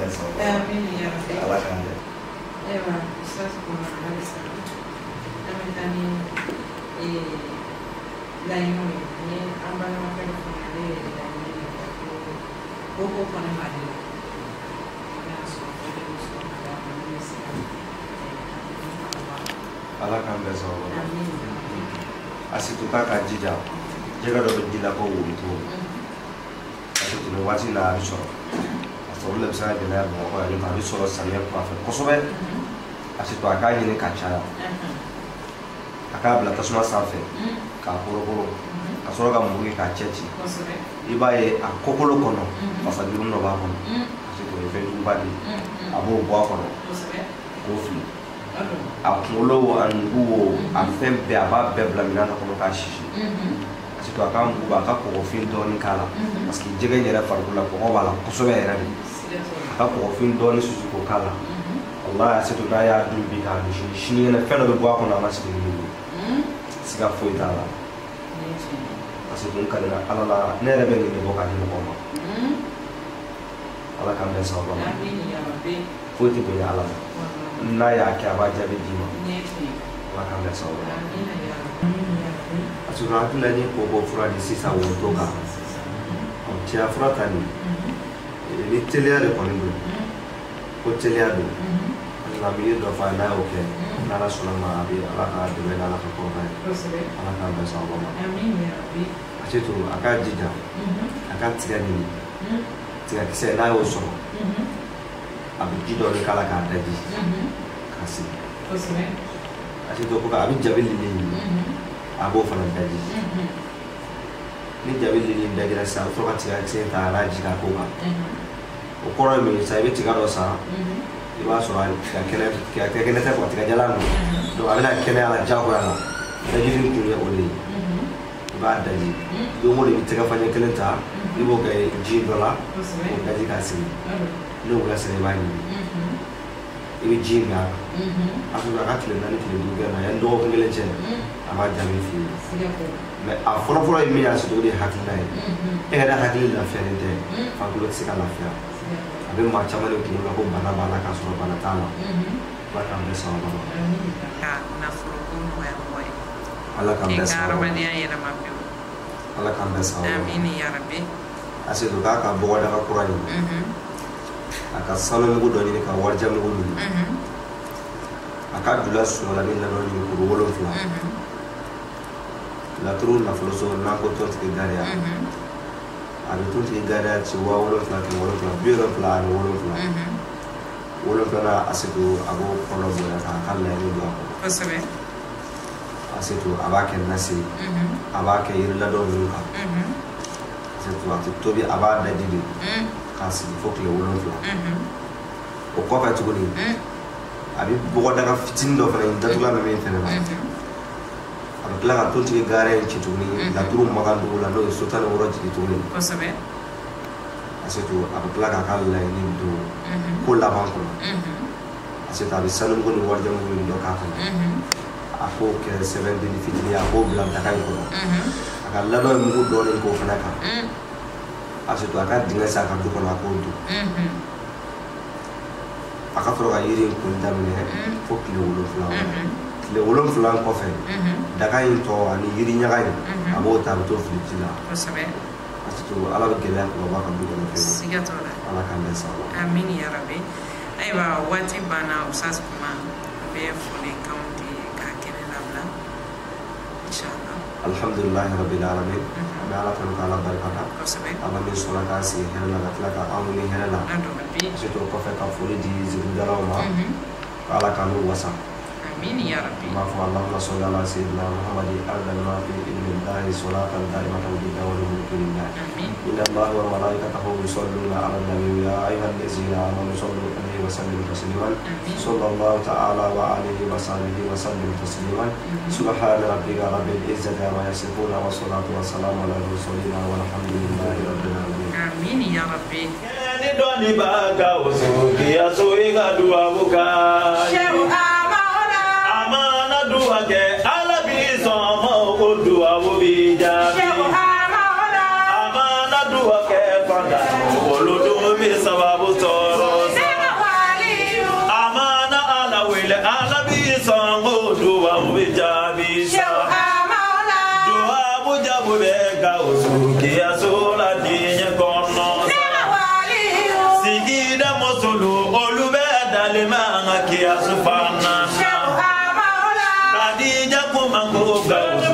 bɛn sababu ma. Amin ya rabbi. Ala k'an bɛn. Ayiwa, Ustaz Kuma, halisa an bɛ taa ni laɲiniw ye. Ni an balimakɛ dɔ fana, ale ye laɲini de kɛ ko kɔni b'ale la, n'a y'a sɔrɔ ko de bɛ sɔrɔ ka d'a ma min bɛ se ka a bɔ a la. Ala k'an bɛn sababu ma. Amin. Asitu, k'a ka jija, jɛgɛ dɔ bɛ ji la ko woroto. Asitu, nin waati in na a bɛ sɔrɔ, a sɔrɔ olu de bɛ se ka gɛlɛya Bamakɔ yan nɔ. A bɛ sɔrɔ samiyɛ kuma fɛ kosɛbɛ. Asitu, a k'a ɲini ka caya, a k'a bila tasuma sanfɛ k'a korokoro, ka sɔrɔ ka muru kɛ k'a cɛ ci. I b'a ye a kɔkolo kɔnɔ, fasajuru dɔ b'a kɔnɔ. Asitu, o ye fɛn juguba de ye. A b'o bɔ a kɔnɔ k'o fili. A kunkolo wo, a nugu wo, a fɛn bɛɛ, a b'a bɛɛ bila minɛn dɔ kɔnɔ k'a sisi. Asitu, a ka mugu bɔ, a ka kɔgɔfin dɔɔni k'a la, parce que jɛgɛ in yɛrɛ farikolo la, kɔgɔ b'a la kosɛbɛ yɛrɛ de. A ka kɔgɔfin dɔɔni susu k'o k'a la. Walahi Asitu, n'a y'a dun bi k'a dun sini, sinikɛnɛ fɛn dɔ bɛ bɔ a kɔnɔ, a ma sigi ni min ye, siga foyi t'a la. Asitu, n kalila Ala la, ne yɛrɛ bɛ nin de bɔ k'a di mɔgɔw ma. Ala k'an bɛn sababa ma. Foyi tɛ bonya Ala ma. N'a y'a kɛ, a b'a jaabi d'i ma. Ala k'an bɛn sababa ma. Asitu, hakili la n ye koko fura di sisan woroto kan. Cɛya fura ta nin, ni teliya de kɔni don, ko teliya don. Nka n bɛ yiri dɔ fɔ a ye, n'a y'o kɛ, n'Ala sɔnna ma, a bɛ Ala ka dɛmɛ n'Ala ka kɔrɔta ye. Ala k'an bɛn sababa ma. Asitu, a k'a jija, a ka tiga ɲini, tigakisɛ. N'a y'o sɔrɔ, a bɛ ji dɔɔni k'a la k'a daji k'a sigi. Asitu, ko a bɛ jabi lili ɲini, a b'o fana daji. Ni jabi lili dajira sisan, a bɛ sɔrɔ ka tigakisɛ ta, a b'a ji k'a k'o kan. O kɔrɔ ye min ye sisan, i bɛ tiga dɔ san, i b'a sɔrɔ a tiga kɛnɛ, tiga kɛnɛ tɛ quoi, tiga jalan don. Donc a bɛna kɛnɛya la diyagoya la. Dajili in kun ye o de ye. I b'a daji don o don, i bɛ tɛgɛ faɲɛ kelen ta, i b'o kɛ ji dɔ la k'o daji k'a sigi. N'o wula sera, i b'a ɲini, i bɛ ji in k'a kan. A sɔrɔ a ka tile 4, tile 5 kɛ na, yanni dɔgɔkun kelen cɛ, a b'a jaabi f'i ye. Mais a fɔlɔfɔlɔ ye min ye, a o de ye hakilina ye. E yɛrɛ hakili lafiyalen tɛ, farikolo tɛ se ka lafiya. A bɛ maa caman de kunkolo la ko bana b'a la, k'a sɔrɔ bana t'a la. Ala k'an bɛn sababa ma. Ka nafolo ko nɔgɔya mɔgɔ ye. Ala k'an K'i bɛn ka sababa ma. Adamadenya yɛlɛma pewu. Ala k'an bɛn sababa ma. Amin ya rabbi. Asitu, k'a ka bɔgɔdaga kura ɲini, a ka sanumugu dɔ ɲini, ka warijamugu ɲini, a ka jula sumala ni ladɔn ɲini kuru 7. Laturu nafolo so n'an ko tontigi gariya, a bɛ tontigi gariya ci 7777. Wolonfilanan, Asitu, a b'o kɔnɔ bonya k'a ka laɲini don a kɔnɔ. Asitu, a b'a kɛ nasi ye, a b'a kɛ yiri ladɔn ninnu kan. Asitu, a tɛ tobi, a b'a daji de k'a sigi fo tile 7. O kɔfɛ tuguni, a bɛ bɔgɔdaga fitinin dɔ fana ɲini, datugulan bɛ min fɛnɛ na. A bɛ tila ka tontigi gaara in ci tuguni laturu makan dugu la, n'o ye so 16 jigin tuguni. Asitu, a bɛ tila k'a ka laɲini don ko laban kɔnɔ. Asitu, a bɛ sanumugu ni warijamugu in dɔ k'a kɔnɔ, a k'o kɛ sɛbɛn denni fitinin ye, a k'o bila daga in kɔnɔ, a ka ladɔn in mugu dɔɔnin k'o fana kan. Asitu, a ka dingɛ sen a ka du kɔnɔ, a k'o don. A ka sɔrɔ ka yiri in koli daminɛ fo tile 7 wɛrɛ. Tile 7 kɔfɛ, daga in tɔ ani yiri ɲaga in, a b'o ta, a bɛ t'o fili ji la. Asitu, Ala bɛ gɛlɛya k'o bɔ a ka du kɔnɔ pewu. Siga t'o la. Ala k'an bɛn sababa. Amin ya rabbi. Ayiwa, waati banna. Ustaz Kuma, an bɛ folikanw di ka kɛnɛ labila, inshallah. Alhamdulilahi rabbil alamin. An bɛ Ala tanu k'Ala barika da, Ala min sɔnna k'an sigi hɛrɛ la, ka tila ka an wuli hɛrɛ la. An don bi. Asitu, o kɔfɛ, ka foli di zikirudalaw ma, k'Ala k'an n'u wasa. Amin ya rabbi. N b'a fɔ: Allahumma salli ala sayyidina Muhammadin adada ma fi ilmi llahi salatan daimatan bi dawri mulki lillah. Amin. إن الله وملائكته يصلون على النبي، يا أيها الذين آمنوا صلوا عليه وسلموا تسليما. صلى الله تعالى وعليه وصحبه وسلم تسليما. سبحان ربك رب العزة عما يصفون، والصلاة والسلام على المرسلين، والحمد لله رب العالمين. Amin ya rabbi. Ni dɔnni b'a ka o so k'i ya so i ka duwawu kan. Sehu Amana. A mana duwa kɛ, Ala b'i sɔn ma, o duwawu b'i jaabi. Sehu Amana. A mana duwa kɛ fanda, olu dun bɛ sababu sɔrɔ. Ala b'i sɔn ko duwawu bɛ jaabi sa. Duwawu jaabi bɛ Gawusu kiyaso la diɲɛ kɔnɔ sa. Sigida musolu olu bɛ dalen bɛ an ka kiyaso fana na. Kadija kuma ko Gawusu.